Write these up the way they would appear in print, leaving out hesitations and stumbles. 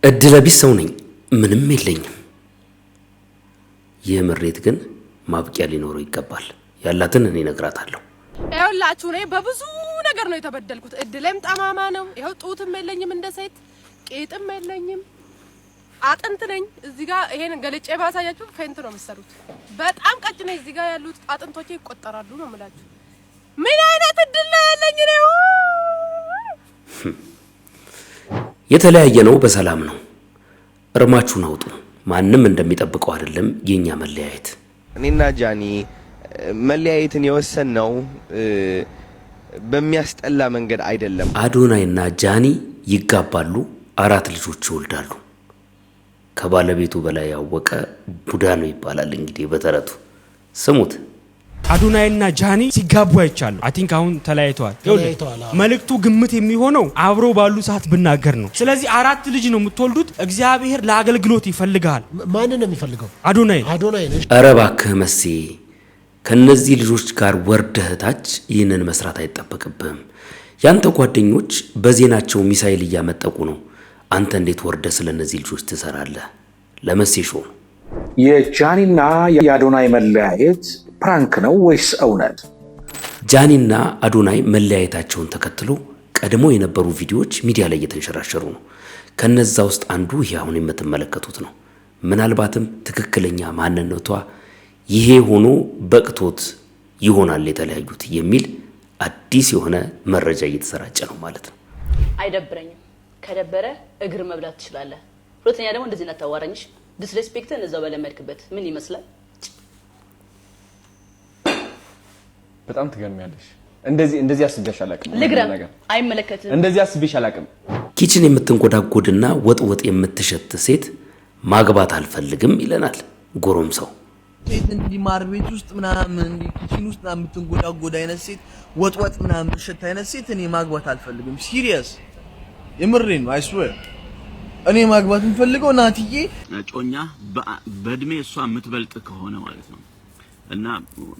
እድለቢስ ሰው ነኝ፣ ምንም የለኝም። ይህ ምሬት ግን ማብቂያ ሊኖረው ይገባል። ያላትን እኔ እነግራታለሁ። ይኸውላችሁ እኔ በብዙ ነገር ነው የተበደልኩት። እድሌም ጠማማ ነው። ይኸው ጡትም የለኝም እንደ ሴት፣ ቂጥም የለኝም፣ አጥንት ነኝ። እዚህ ጋር ይሄን ገልጬ ባሳያችሁ faint ነው የምትሰሩት። በጣም ቀጭን ነኝ። እዚህ ጋር ያሉት አጥንቶቼ ይቆጠራሉ ነው የምላችሁ። ምን አይነት እድል ነው ያለኝ ነው። የተለያየ ነው በሰላም ነው። እርማችሁን አውጡ። ማንም እንደሚጠብቀው አይደለም የኛ መለያየት። እኔና ጃኒ መለያየትን የወሰንነው በሚያስጠላ መንገድ አይደለም። አዶናይና ጃኒ ይጋባሉ፣ አራት ልጆች ይወልዳሉ። ከባለቤቱ በላይ ያወቀ ቡዳ ነው ይባላል እንግዲህ በተረቱ። ስሙት። አዶናይና ጃኒ ሲጋቡ አይቻለሁ። I think አሁን ተለያይተዋል። ተለያይተዋል፣ አዎ። መልእክቱ ግምት የሚሆነው አብሮ ባሉ ሰዓት ብናገር ነው። ስለዚህ አራት ልጅ ነው የምትወልዱት። እግዚአብሔር ለአገልግሎት ይፈልግሃል። ማንን ነው የሚፈልገው? አዶናይ። አዶናይ ነው። እረ እባክህ መሴ፣ ከነዚህ ልጆች ጋር ወርደህ ታች ይህንን መስራት አይጠበቅብህም። ያንተ ጓደኞች በዜናቸው ሚሳይል እያመጠቁ ነው። አንተ እንዴት ወርደህ ስለ እነዚህ ልጆች ትሰራለህ? ለመሴ show ነው። የጃኒና የአዶናይ መለያየት prank ነው ወይስ እውነት? ጃኒና አዶናይ መለያየታቸውን ተከትሎ ቀድሞ የነበሩ ቪዲዮዎች ሚዲያ ላይ እየተንሸራሸሩ ነው። ከነዛ ውስጥ አንዱ ይሄ አሁን የምትመለከቱት ነው። ምናልባትም ትክክለኛ ማንነቷ ይሄ ሆኖ በቅቶት ይሆናል የተለያዩት የሚል አዲስ የሆነ መረጃ እየተሰራጨ ነው ማለት ነው። አይደብረኝም። ከደበረ እግር መብላት ትችላለህ። ሁለተኛ ደግሞ እንደዚህ እንዳታዋራኝሽ። Disrespect ን እዛው በለመድክበት ምን ይመስላል? በጣም ትገርሚያለሽ። እንደዚህ እንደዚህ አስቤሽ አላውቅም። ልግረም ነገር አይመለከትም። እንደዚህ አስቤሽ አላውቅም። Kitchen የምትንጎዳጎድና ወጥ ወጥ የምትሸት ሴት ማግባት አልፈልግም ይለናል ጎረምሳው። ሴት እንዲህ ማር ቤት ውስጥ ምናምን እንዲህ kitchen ውስጥ ምናምን የምትንጎዳጎድ አይነት ሴት፣ ወጥወጥ ምናምን የምትሸት አይነት ሴት እኔ ማግባት አልፈልግም። Serious፣ የምሬን ነው። I swear እኔ ማግባት የምፈልገው ናትዬ እጮኛ በእድሜ እሷ የምትበልጥ ከሆነ ማለት ነው እና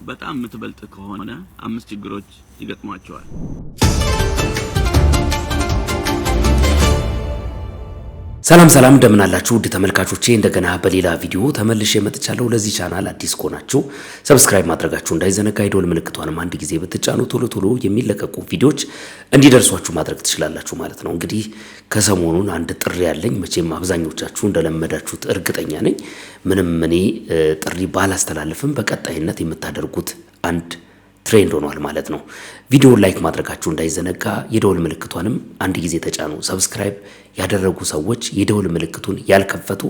በጣም የምትበልጥ ከሆነ አምስት ችግሮች ይገጥሟቸዋል። ሰላም ሰላም፣ እንደምን አላችሁ ውድ ተመልካቾቼ፣ እንደገና በሌላ ቪዲዮ ተመልሼ መጥቻለሁ። ለዚህ ቻናል አዲስ ከሆናችሁ subscribe ማድረጋችሁ እንዳይዘነጋ፣ የደወል ምልክቷንም አንድ ጊዜ ብትጫኑ ቶሎ ቶሎ የሚለቀቁ ቪዲዮዎች እንዲደርሷችሁ ማድረግ ትችላላችሁ ማለት ነው። እንግዲህ ከሰሞኑን አንድ ጥሪ ያለኝ፣ መቼም አብዛኞቻችሁ እንደለመዳችሁት እርግጠኛ ነኝ። ምንም እኔ ጥሪ ባላስተላልፍም በቀጣይነት የምታደርጉት አንድ trend ሆኗል ማለት ነው። ቪዲዮውን like ማድረጋችሁ እንዳይዘነጋ፣ የደወል ምልክቷንም አንድ ጊዜ ተጫኑ። Subscribe ያደረጉ ሰዎች የደወል ምልክቱን ያልከፈቱ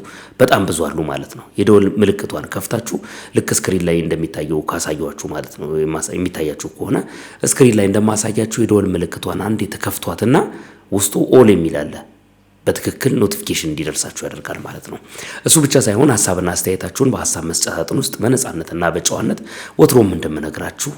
በጣም ብዙ አሉ ማለት ነው። የደወል ምልክቷን ከፍታችሁ ልክ screen ላይ እንደሚታየው ካሳየኋችሁ ማለት ነው፣ የሚታያችሁ ከሆነ screen ላይ እንደማሳያችሁ የደወል ምልክቷን አንዴ ተከፍቷትና ውስጡ all የሚል አለ፣ በትክክል notification እንዲደርሳችሁ ያደርጋል ማለት ነው። እሱ ብቻ ሳይሆን ሀሳብና አስተያየታችሁን በሀሳብ መስጫ ሳጥን ውስጥ በነፃነትና በጨዋነት ወትሮም እንደምነግራችሁ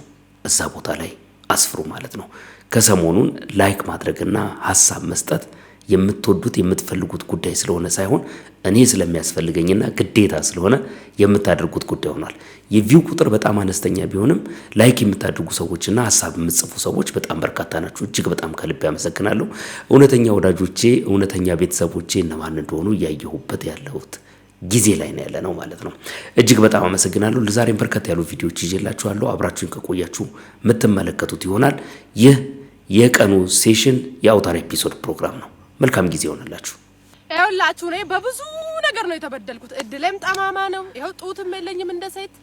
እዛ ቦታ ላይ አስፍሩ ማለት ነው። ከሰሞኑን like ማድረግና ሀሳብ መስጠት የምትወዱት የምትፈልጉት ጉዳይ ስለሆነ ሳይሆን እኔ ስለሚያስፈልገኝና ግዴታ ስለሆነ የምታደርጉት ጉዳይ ሆኗል። የ view ቁጥር በጣም አነስተኛ ቢሆንም like የምታደርጉ ሰዎችና ሀሳብ የምትጽፉ ሰዎች በጣም በርካታ ናችሁ። እጅግ በጣም ከልብ ያመሰግናለሁ። እውነተኛ ወዳጆቼ፣ እውነተኛ ቤተሰቦቼ እነማን እንደሆኑ እያየሁበት ያለሁት ጊዜ ላይ ነው ያለነው ማለት ነው። እጅግ በጣም አመሰግናለሁ። ለዛሬም በርከት ያሉ ቪዲዮዎች ይዤላችኋለሁ። አብራችሁን ከቆያችሁ የምትመለከቱት ይሆናል። ይህ የቀኑ session የአውታር episode ፕሮግራም ነው። መልካም ጊዜ ይሆንላችሁ። ይኸውላችሁ እኔ በብዙ ነገር ነው የተበደልኩት። እድሌም ጠማማ ነው። ይኸው ጡትም የለኝም እንደ ሴት፣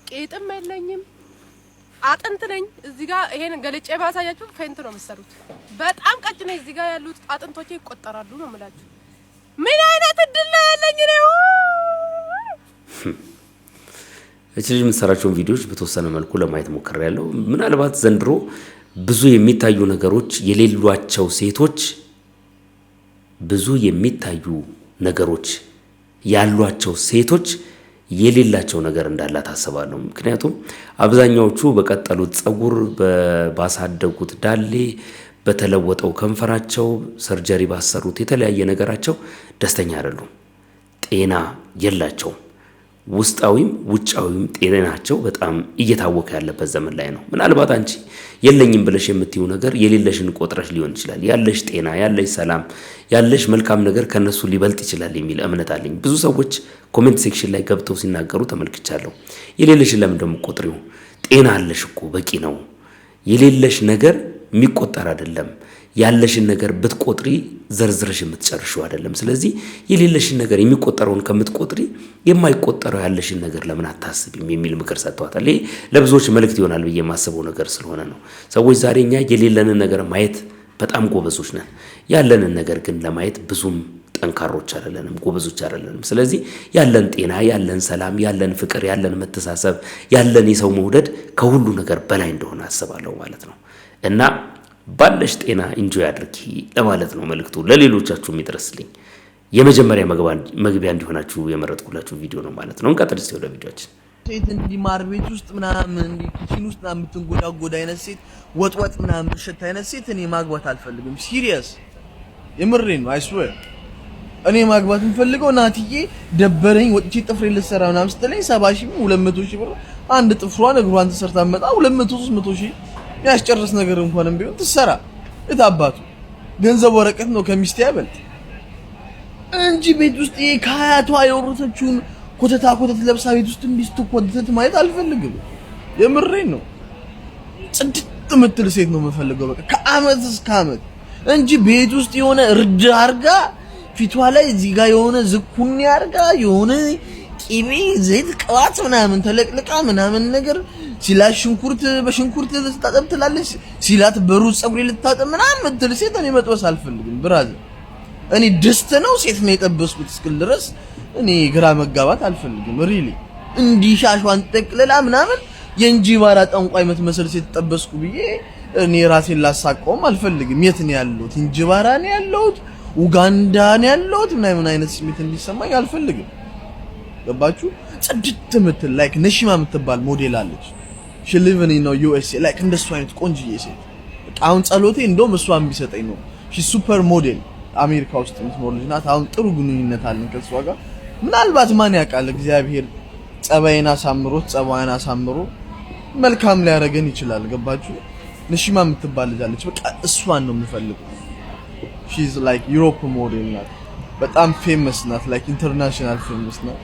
ቂጥም የለኝም፣ አጥንት ነኝ። እዚህ ጋር ይሄን ገልጬ ባሳያችሁ faint ነው የምትሰሩት። በጣም ቀጭን ነኝ። እዚህ ጋር ያሉት አጥንቶቼ ይቆጠራሉ ነው የምላችሁ። ምን አይነት እድል ነው ያለኝ ነው። እች ልጅ የምትሰራቸውን ቪዲዮዎች በተወሰነ መልኩ ለማየት ሞክሬያለሁ። ምናልባት ዘንድሮ ብዙ የሚታዩ ነገሮች የሌሏቸው ሴቶች፣ ብዙ የሚታዩ ነገሮች ያሏቸው ሴቶች የሌላቸው ነገር እንዳላት አስባለሁ። ምክንያቱም አብዛኛዎቹ በቀጠሉት ጸጉር፣ ባሳደጉት ዳሌ፣ በተለወጠው ከንፈራቸው፣ surgery ባሰሩት የተለያየ ነገራቸው ደስተኛ አይደሉም። ጤና የላቸውም። ውስጣዊም ውጫዊም ጤናቸው በጣም እየታወከ ያለበት ዘመን ላይ ነው። ምናልባት አንቺ የለኝም ብለሽ የምትይው ነገር የሌለሽን ቆጥረሽ ሊሆን ይችላል። ያለሽ ጤና፣ ያለሽ ሰላም፣ ያለሽ መልካም ነገር ከነሱ ሊበልጥ ይችላል የሚል እምነት አለኝ። ብዙ ሰዎች comment section ላይ ገብተው ሲናገሩ ተመልክቻለሁ። የሌለሽን ለምን እንደምትቆጥሪው? ጤና አለሽ እኮ በቂ ነው። የሌለሽ ነገር የሚቆጠር አይደለም። ያለሽን ነገር ብትቆጥሪ ዘርዝረሽ የምትጨርሺው አይደለም። ስለዚህ የሌለሽን ነገር የሚቆጠረውን ከምትቆጥሪ የማይቆጠረው ያለሽን ነገር ለምን አታስቢም የሚል ምክር ሰጥተዋታል። ይሄ ለብዙዎች መልእክት ይሆናል ብዬ የማስበው ነገር ስለሆነ ነው። ሰዎች ዛሬ እኛ የሌለንን ነገር ማየት በጣም ጎበዞች ነን። ያለንን ነገር ግን ለማየት ብዙም ጠንካሮች አይደለንም፣ ጎበዞች አይደለንም። ስለዚህ ያለን ጤና፣ ያለን ሰላም፣ ያለን ፍቅር፣ ያለን መተሳሰብ፣ ያለን የሰው መውደድ ከሁሉ ነገር በላይ እንደሆነ አስባለሁ ማለት ነው። እና ባለሽ ጤና enjoy አድርጊ ለማለት ነው መልእክቱ። ለሌሎቻችሁ የሚደርስልኝ የመጀመሪያ መግቢያ እንዲሆናችሁ የመረጥኩላችሁ ቪዲዮ ነው ማለት ነው። እንቀጥል እስቲ ወደ ቪዲዮአችን። ሴት እንዲህ ማር ቤት ውስጥ ምናምን፣ እንዲህ kitchen ውስጥ ምናምን የምትንጎዳጎድ አይነት ሴት፣ ወጥወጥ ምናምን የምትሸት አይነት ሴት እኔ ማግባት አልፈልግም። Serious፣ የምሬን ነው። I swear፣ እኔ ማግባት የምፈልገው ናትዬ ደበረኝ ወጥቼ ጥፍሬ ልሰራ ምናምን ስትለኝ 70 ሺህ፣ 200 ሺህ ብር አንድ ጥፍሯን እግሯን ተሰርታ መጣ 200፣ 300 ሺህ የሚያስጨርስ ነገር እንኳንም ቢሆን ትሰራ። የታባቱ ገንዘብ ወረቀት ነው ከሚስቴ አይበልጥ እንጂ ቤት ውስጥ ይሄ ከአያቷ የወረሰችውን ኮተታ ኮተት ለብሳ ቤት ውስጥ እንዲህ ስትኮተት ማየት አልፈልግም። የምሬን ነው። ጽድት የምትል ሴት ነው የምፈልገው፣ በቃ ከአመት እስከ አመት እንጂ ቤት ውስጥ የሆነ እርድ አርጋ፣ ፊቷ ላይ እዚህ ጋር የሆነ ዝኩኒ አርጋ፣ የሆነ ቂቤ ዘይት ቅባት ምናምን ተለቅልቃ ምናምን ነገር ሲላት ሽንኩርት በሽንኩርት ልታጠብ ትላለች፣ ሲላት በሩዝ ፀጉሬ ልታጠብ ምናምን የምትል ሴት እኔ መጥበስ አልፈልግም brother። እኔ ድስት ነው ሴት ነው የጠበስኩት እስክል ድረስ እኔ ግራ መጋባት አልፈልግም። Really፣ እንዲህ ሻሿን ጠቅልላ ምናምን የእንጂባራ ጠንቋይ የምትመስል ሴት ጠበስኩ ብዬ እኔ ራሴን ላሳቀውም አልፈልግም። የት ነው ያለሁት? እንጂባራ ነው ያለሁት? ኡጋንዳ ነው ያለሁት? ምናምን አይነት ስሜት እንዲሰማኝ አልፈልግም። ገባችሁ? ጽድት የምትል like ነሺማ የምትባል ሞዴል አለች። She living in USA። Like እንደሱ አይነት ቆንጅዬ ሴት በቃ አሁን ጸሎቴ እንደውም እሷን ቢሰጠኝ ነው። She super model፣ አሜሪካ ውስጥ የምትኖር ልጅ ናት። አሁን ጥሩ ግንኙነት አለን ከእሷ ጋር። ምናልባት ማን ያውቃል፣ እግዚአብሔር ጸባይን አሳምሮት ጸባይን አሳምሮ መልካም ሊያደርገን ይችላል። ገባችሁ? ነሺማ የምትባል ልጅ አለች። በቃ እሷን ነው የምፈልገው። She's like Europe model ናት። በጣም famous ናት። Like international famous ናት።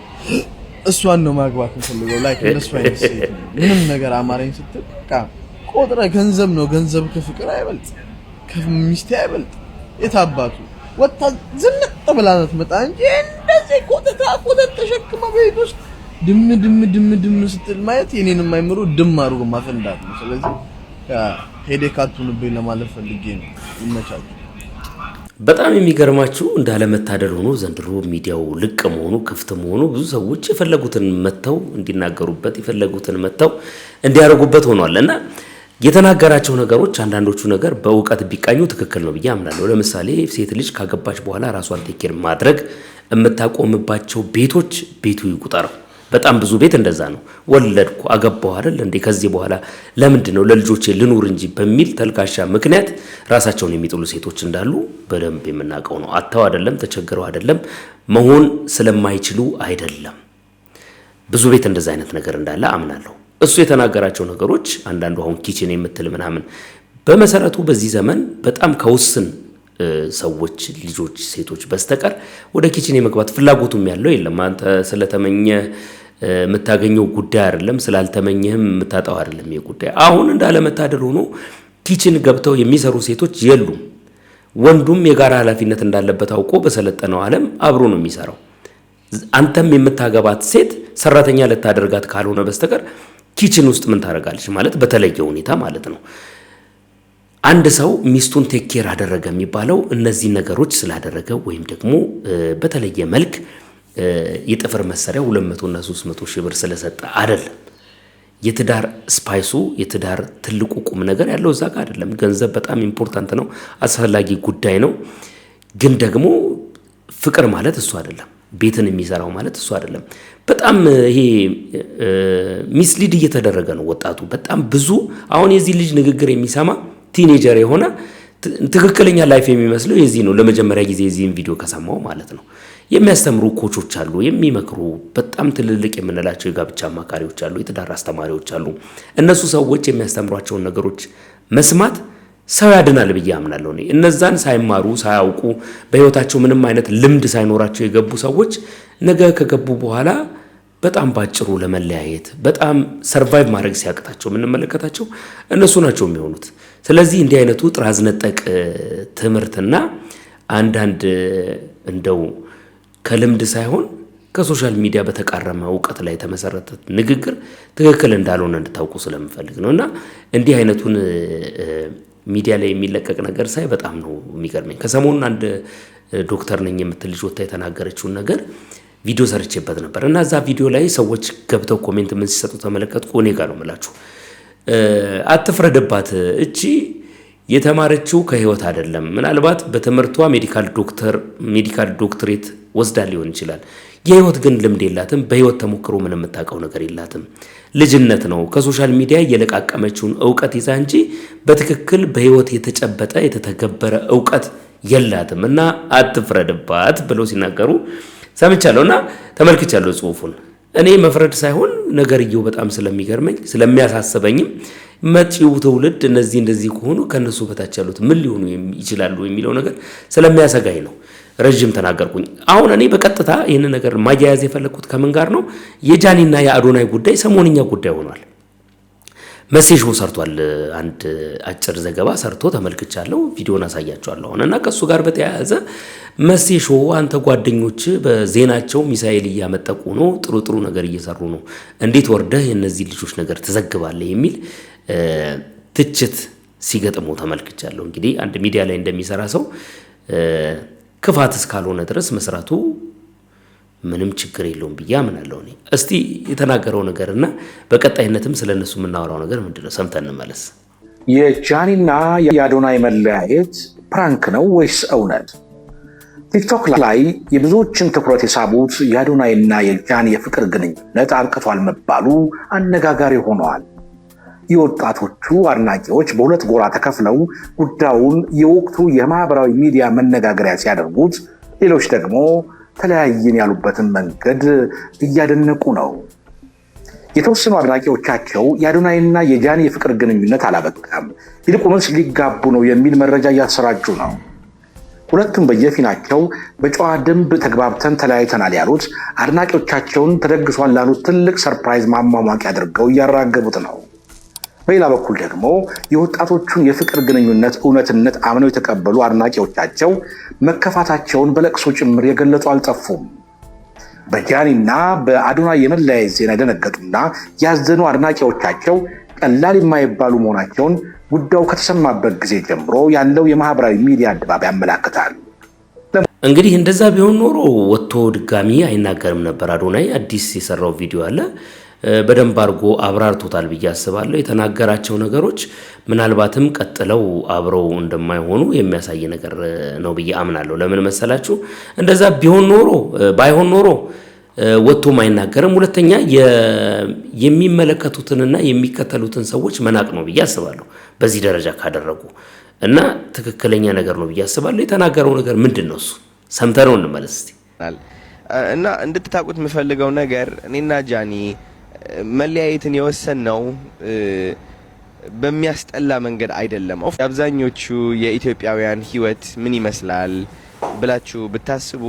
እሷን ነው ማግባት የምፈልገው። Like እንደሷ አይነት ሴት ነው። ምንም ነገር አማረኝ ስትል በቃ ቆጥረ ገንዘብ ነው። ገንዘብ ከፍቅር አይበልጥ፣ ከሚስቴ አይበልጥ። የታባቱ ወጣ ዝንጥ ብላ ነው ትመጣ እንጂ እንደዚህ ኮተታ ኮተት ተሸክማ ቤት ውስጥ ድም ድም ድም ድም ስትል ማየት የኔንም አይምሮ ድም አድርጎ ማፈንዳት ነው። ስለዚህ headache አትሁንብኝ ለማለት ፈልጌ ነው። ይመቻችሁ። በጣም የሚገርማችሁ እንዳለመታደል ሆኖ ዘንድሮ ሚዲያው ልቅ መሆኑ፣ ክፍት መሆኑ ብዙ ሰዎች የፈለጉትን መጥተው እንዲናገሩበት፣ የፈለጉትን መጥተው እንዲያደርጉበት ሆኗል እና የተናገራቸው ነገሮች አንዳንዶቹ ነገር በእውቀት ቢቃኙ ትክክል ነው ብዬ አምናለሁ። ለምሳሌ ሴት ልጅ ካገባች በኋላ ራሷን take care ማድረግ የምታቆምባቸው ቤቶች ቤቱ ይቁጠረው። በጣም ብዙ ቤት እንደዛ ነው። ወለድኩ አገባሁ አይደል እንዴ፣ ከዚህ በኋላ ለምንድን ነው፣ ለልጆቼ ልኑር እንጂ በሚል ተልካሻ ምክንያት ራሳቸውን የሚጥሉ ሴቶች እንዳሉ በደንብ የምናውቀው ነው። አጥተው አይደለም፣ ተቸግረው አይደለም፣ መሆን ስለማይችሉ አይደለም። ብዙ ቤት እንደዛ አይነት ነገር እንዳለ አምናለሁ። እሱ የተናገራቸው ነገሮች አንዳንዱ አሁን kitchen የምትል ምናምን በመሰረቱ በዚህ ዘመን በጣም ከውስን ሰዎች ልጆች፣ ሴቶች በስተቀር ወደ kitchen የመግባት ፍላጎቱም ያለው የለም። አንተ ስለተመኘ የምታገኘው ጉዳይ አይደለም፣ ስላልተመኘህም የምታጣው አይደለም። ይሄ ጉዳይ አሁን እንዳለመታደል ሆኖ kitchen ገብተው የሚሰሩ ሴቶች የሉም። ወንዱም የጋራ ኃላፊነት እንዳለበት አውቆ በሰለጠነው ዓለም አብሮ ነው የሚሰራው። አንተም የምታገባት ሴት ሰራተኛ ልታደርጋት ካልሆነ በስተቀር kitchen ውስጥ ምን ታደርጋለች ማለት በተለየ ሁኔታ ማለት ነው። አንድ ሰው ሚስቱን take care አደረገ የሚባለው እነዚህ ነገሮች ስላደረገ ወይም ደግሞ በተለየ መልክ የጥፍር መሳሪያ 200 እና 300 ሺህ ብር ስለሰጠ አይደለም። የትዳር spice ኡ፣ የትዳር ትልቁ ቁም ነገር ያለው እዛ ጋር አይደለም። ገንዘብ በጣም important ነው፣ አስፈላጊ ጉዳይ ነው። ግን ደግሞ ፍቅር ማለት እሱ አይደለም። ቤትን የሚሰራው ማለት እሱ አይደለም። በጣም ይሄ mislead እየተደረገ ነው ወጣቱ። በጣም ብዙ አሁን የዚህ ልጅ ንግግር የሚሰማ teenager የሆነ ትክክለኛ life የሚመስለው የዚህ ነው። ለመጀመሪያ ጊዜ የዚህን ቪዲዮ ከሰማው ማለት ነው። የሚያስተምሩ coach ኦች አሉ፣ የሚመክሩ በጣም ትልልቅ የምንላቸው የጋብቻ አማካሪዎች አሉ፣ የትዳር አስተማሪዎች አሉ። እነሱ ሰዎች የሚያስተምሯቸውን ነገሮች መስማት ሰው ያድናል ብዬ አምናለሁ። እኔ እነዛን ሳይማሩ፣ ሳያውቁ፣ በህይወታቸው ምንም አይነት ልምድ ሳይኖራቸው የገቡ ሰዎች ነገ ከገቡ በኋላ በጣም ባጭሩ ለመለያየት፣ በጣም survive ማድረግ ሲያቅታቸው የምንመለከታቸው እነሱ ናቸው የሚሆኑት። ስለዚህ እንዲህ አይነቱ ጥራዝ ነጠቅ ትምህርትና አንዳንድ እንደው ከልምድ ሳይሆን ከ social media በተቃረመ እውቀት ላይ የተመሰረተ ንግግር ትክክል እንዳልሆነ እንድታውቁ ስለምፈልግ ነው። እና እንዲህ አይነቱን ሚዲያ ላይ የሚለቀቅ ነገር ሳይ በጣም ነው የሚገርመኝ። ከሰሞኑን አንድ ዶክተር ነኝ የምትል ልጅ ወጥታ የተናገረችውን ነገር ቪዲዮ ሰርቼበት ነበር እና እዛ ቪዲዮ ላይ ሰዎች ገብተው comment ምን ሲሰጡ ተመለከትኩ። እኔ ጋር ነው የምላችሁ፣ አትፍረድባት፣ እቺ የተማረችው ከህይወት አይደለም። ምናልባት በትምህርቷ medical doctorate ወስዳ ሊሆን ይችላል። የህይወት ግን ልምድ የላትም። በህይወት ተሞክሮ ምን የምታውቀው ነገር የላትም። ልጅነት ነው። ከ social media የለቃቀመችውን እውቀት ይዛ እንጂ በትክክል በህይወት የተጨበጠ የተተገበረ እውቀት የላትም እና አትፍረድባት ብለው ሲናገሩ ሰምቻለሁ እና ተመልክቻለሁ ጽሁፉን። እኔ መፍረድ ሳይሆን ነገርየው በጣም ስለሚገርመኝ፣ ስለሚያሳስበኝም፣ መጪው ትውልድ እነዚህ እንደዚህ ከሆኑ ከነሱ በታች ያሉት ምን ሊሆኑ ይችላሉ የሚለው ነገር ስለሚያሰጋኝ ነው። ረዥም ተናገርኩኝ። አሁን እኔ በቀጥታ ይህንን ነገር ማያያዝ የፈለግኩት ከምን ጋር ነው? የጃኒና የአዶናይ ጉዳይ ሰሞንኛ ጉዳይ ሆኗል። መሴ ሾው ሰርቷል። አንድ አጭር ዘገባ ሰርቶ ተመልክቻለሁ። ቪዲዮን አሳያችኋለሁ አሁን። እና ከእሱ ጋር በተያያዘ መሴ ሾው አንተ ጓደኞች በዜናቸው ሚሳኤል እያመጠቁ ነው፣ ጥሩ ጥሩ ነገር እየሰሩ ነው፣ እንዴት ወርደህ የእነዚህ ልጆች ነገር ትዘግባለህ የሚል ትችት ሲገጥመው ተመልክቻለሁ። እንግዲህ አንድ ሚዲያ ላይ እንደሚሰራ ሰው ክፋት እስካልሆነ ድረስ መስራቱ ምንም ችግር የለውም ብዬ አምናለሁ። እኔ እስቲ የተናገረው ነገርና በቀጣይነትም ስለ እነሱ የምናወራው ነገር ምንድን ነው ሰምተን እንመለስ። የጃኒና የአዶናይ መለያየት prank ነው ወይስ እውነት? ቲክቶክ ላይ የብዙዎችን ትኩረት የሳቡት የአዶናይና የጃኒ የፍቅር ግንኙነት አብቅቷል መባሉ አነጋጋሪ ሆነዋል። የወጣቶቹ አድናቂዎች በሁለት ጎራ ተከፍለው ጉዳዩን የወቅቱ የማህበራዊ ሚዲያ መነጋገሪያ ሲያደርጉት፣ ሌሎች ደግሞ ተለያየን ያሉበትን መንገድ እያደነቁ ነው። የተወሰኑ አድናቂዎቻቸው የአዶናይና የጃኒ የፍቅር ግንኙነት አላበቃም፣ ይልቁንስ ሊጋቡ ነው የሚል መረጃ እያሰራጩ ነው። ሁለቱም በየፊናቸው በጨዋ ደንብ ተግባብተን ተለያይተናል ያሉት አድናቂዎቻቸውን ተደግሷል ላሉት ትልቅ surprise ማሟሟቂያ አድርገው እያራገቡት ነው። በሌላ በኩል ደግሞ የወጣቶቹን የፍቅር ግንኙነት እውነትነት አምነው የተቀበሉ አድናቂዎቻቸው መከፋታቸውን በለቅሶ ጭምር የገለጹ አልጠፉም። በጃኒና በአዶናይ የመለያየት ዜና የደነገጡና ያዘኑ አድናቂዎቻቸው ቀላል የማይባሉ መሆናቸውን ጉዳዩ ከተሰማበት ጊዜ ጀምሮ ያለው የማህበራዊ ሚዲያ ድባብ ያመላክታል። እንግዲህ እንደዛ ቢሆን ኖሮ ወጥቶ ድጋሚ አይናገርም ነበር። አዶናይ አዲስ የሰራው ቪዲዮ አለ፣ በደንብ አድርጎ አብራርቶታል ብዬ አስባለሁ። የተናገራቸው ነገሮች ምናልባትም ቀጥለው አብረው እንደማይሆኑ የሚያሳይ ነገር ነው ብዬ አምናለሁ። ለምን መሰላችሁ? እንደዛ ቢሆን ኖሮ፣ ባይሆን ኖሮ ወጥቶም አይናገርም። ሁለተኛ የሚመለከቱትንና የሚከተሉትን ሰዎች መናቅ ነው ብዬ አስባለሁ። በዚህ ደረጃ ካደረጉ እና ትክክለኛ ነገር ነው ብዬ አስባለሁ። የተናገረው ነገር ምንድን ነው? እሱ ሰምተነው እንመለስ እስቲ። እና እንድታውቁት የምፈልገው ነገር እኔና ጃኒ መለያየትን የወሰንነው በሚያስጠላ መንገድ አይደለም። አብዛኞቹ የኢትዮጵያውያን ሕይወት ምን ይመስላል ብላችሁ ብታስቡ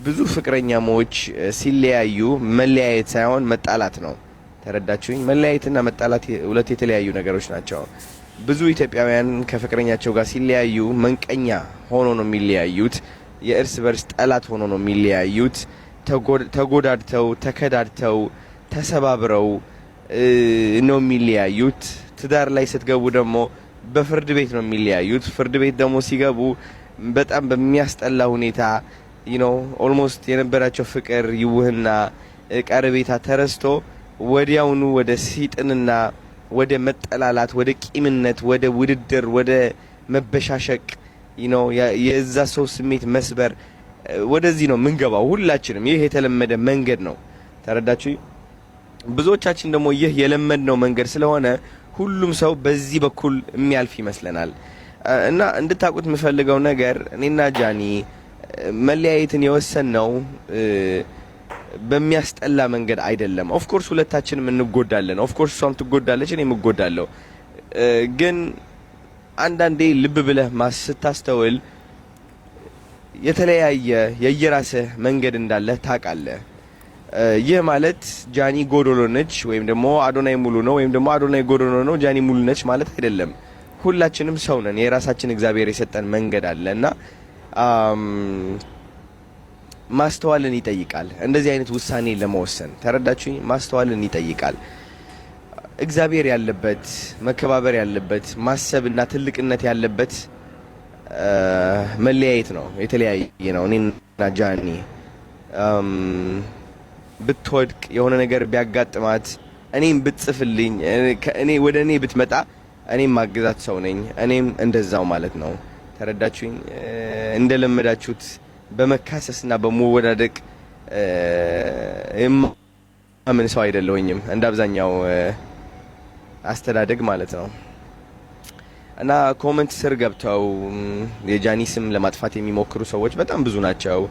ብዙ ፍቅረኛሞች ሲለያዩ መለያየት ሳይሆን መጣላት ነው። ተረዳችሁኝ? መለያየትና መጣላት ሁለት የተለያዩ ነገሮች ናቸው። ብዙ ኢትዮጵያውያን ከፍቅረኛቸው ጋር ሲለያዩ መንቀኛ ሆኖ ነው የሚለያዩት። የእርስ በርስ ጠላት ሆኖ ነው የሚለያዩት። ተጎዳድተው፣ ተከዳድተው፣ ተሰባብረው ነው የሚለያዩት። ትዳር ላይ ስትገቡ ደግሞ በፍርድ ቤት ነው የሚለያዩት። ፍርድ ቤት ደግሞ ሲገቡ በጣም በሚያስጠላ ሁኔታ almost የነበራቸው ፍቅር፣ ይውህና ቀረቤታ ተረስቶ ወዲያውኑ ወደ ሲጥንና ወደ መጠላላት፣ ወደ ቂምነት፣ ወደ ውድድር፣ ወደ መበሻሸቅ፣ የዛ ሰው ስሜት መስበር፣ ወደዚህ ነው ምንገባው ሁላችንም። ይህ የተለመደ መንገድ ነው። ተረዳችሁ? ብዙዎቻችን ደግሞ ይህ የለመድነው መንገድ ስለሆነ ሁሉም ሰው በዚህ በኩል የሚያልፍ ይመስለናል። እና እንድታውቁት የምፈልገው ነገር እኔና ጃኒ መለያየትን የወሰንነው በሚያስጠላ መንገድ አይደለም። Of course ሁለታችንም እንጎዳለን። Of course እሷም ትጎዳለች፣ እኔም እጎዳለሁ። ግን አንዳንዴ ልብ ብለህ ስታስተውል የተለያየ የየራስህ መንገድ እንዳለ ታውቃለህ። ይህ ማለት ጃኒ ጎዶሎ ነች ወይም ደግሞ አዶናይ ሙሉ ነው ወይም ደግሞ አዶናይ ጎዶሎ ነው ጃኒ ሙሉ ነች ማለት አይደለም። ሁላችንም ሰው ነን። የራሳችን እግዚአብሔር የሰጠን መንገድ አለ እና ማስተዋልን ይጠይቃል። እንደዚህ አይነት ውሳኔ ለመወሰን፣ ተረዳችሁኝ? ማስተዋልን ይጠይቃል። እግዚአብሔር ያለበት፣ መከባበር ያለበት፣ ማሰብና ትልቅነት ያለበት መለያየት ነው። የተለያየ ነው። እኔና ጃኒ ብትወድቅ፣ የሆነ ነገር ቢያጋጥማት፣ እኔም ብትጽፍልኝ፣ እኔ ወደ እኔ ብትመጣ እኔም ማግዛት ሰው ነኝ። እኔም እንደዛው ማለት ነው። ተረዳችሁኝ? እንደለመዳችሁት በመካሰስና በመወዳደቅ የማምን ሰው አይደለሁኝም፣ እንደ አብዛኛው አስተዳደግ ማለት ነው። እና comment ስር ገብተው የጃኒ ስም ለማጥፋት የሚሞክሩ ሰዎች በጣም ብዙ ናቸው።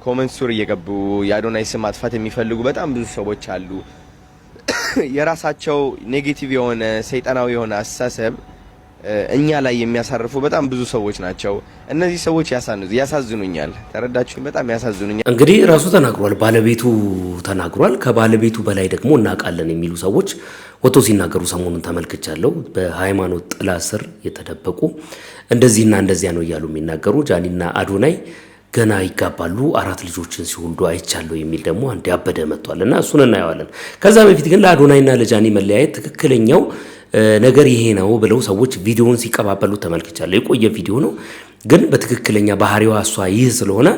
Comment ስር እየገቡ የአዶናይ ስም ማጥፋት የሚፈልጉ በጣም ብዙ ሰዎች አሉ። የራሳቸው negative የሆነ፣ ሰይጣናዊ የሆነ አስተሳሰብ እኛ ላይ የሚያሳርፉ በጣም ብዙ ሰዎች ናቸው። እነዚህ ሰዎች ያሳዝኑኛል። ተረዳችሁኝ? በጣም ያሳዝኑኛል። እንግዲህ ራሱ ተናግሯል፣ ባለቤቱ ተናግሯል። ከባለቤቱ በላይ ደግሞ እናውቃለን የሚሉ ሰዎች ወጥቶ ሲናገሩ ሰሞኑን ተመልክቻለሁ። በሃይማኖት ጥላ ስር የተደበቁ እንደዚህና እንደዚያ ነው እያሉ የሚናገሩ፣ ጃኒና አዶናይ ገና ይጋባሉ፣ አራት ልጆችን ሲወልዱ አይቻለሁ የሚል ደግሞ አንድ ያበደ መጥቷል እና እሱን እናየዋለን። ከዛ በፊት ግን ለአዶናይና ለጃኒ መለያየት ትክክለኛው ነገር ይሄ ነው ብለው ሰዎች ቪዲዮውን ሲቀባበሉ ተመልክቻለሁ። የቆየ ቪዲዮ ነው፣ ግን በትክክለኛ ባህሪዋ እሷ ይህ ስለሆነ